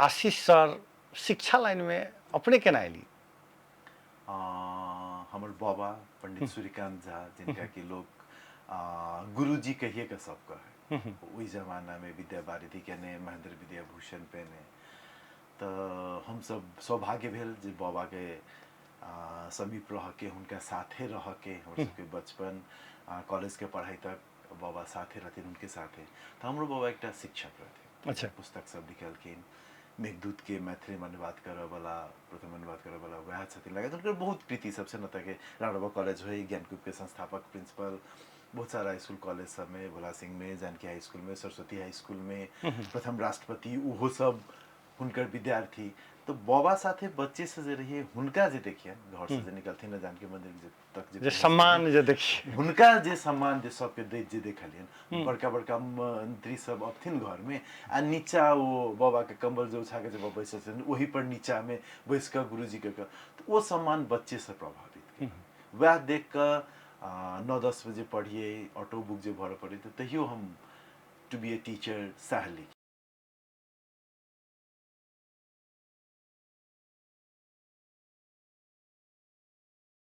आशीष sir शिक्षा लाइनमे अपने केना एली? हमर बाबा पंडित सूर्यकांत झा, जिनका कि लोग गुरुजी कहिए के सब कहे, ओहि जमानामे विद्या वारिधि केने, महेंद्र विद्याभूषण पेने। तऽ हमसब सौभाग्य भेल जे बाबाके समीप रहके, हुनका साथे रहके हमर सबके बचपन, कॉलेजके पढ़ाइ तक बाबा साथे रहथिन, हुनके साथे। तऽ हमरो बाबा एकटा शिक्षक रहथिन। पुस्तक सब लिखलखिन। मेघदूतके मैथिलीमे अनुवाद करऽवला, प्रथम अनुवाद करऽवला वएह छथिन। लागैत हुनकर बहुत कृति सब छै। ओतऽके राणवा कॉलेज होइ, ज्ञानकूपके संस्थापक प्रिंसिपल, बहुत सारा स्कूल कॉलेज सबमे, भोला सिंहमे, जानकी हाई स्कूलमे, सरस्वती हाई स्कूलमे, प्रथम राष्ट्रपति ओहो सब हुनकर विद्यार्थी। तऽ बाबा साथे बच्चे से जे रहिए, हुनका जे देखियनि, घर से जे निकलथिन, जानकी मंदिर जे तक जे सम्मान जे देखिए, हुनका जे सम्मान जे सबके दैत जे देखलियनि, बड़का बड़का मंत्री सब अबथिन घरमे आ नीचा ओ बाबाके कम्बल जे ओछा के जे बैसल छथिन, ओही पर नीचामे बैस कऽ गुरुजीके, तऽ ओ सम्मान बच्चेसँ प्रभावित केलक। वएह देख कऽ 9-10 बजे पढ़िए, ऑटो बुक जे भरऽ पड़ै, तऽ तहियो हम टू बी ए टीचर सएह लिखिए।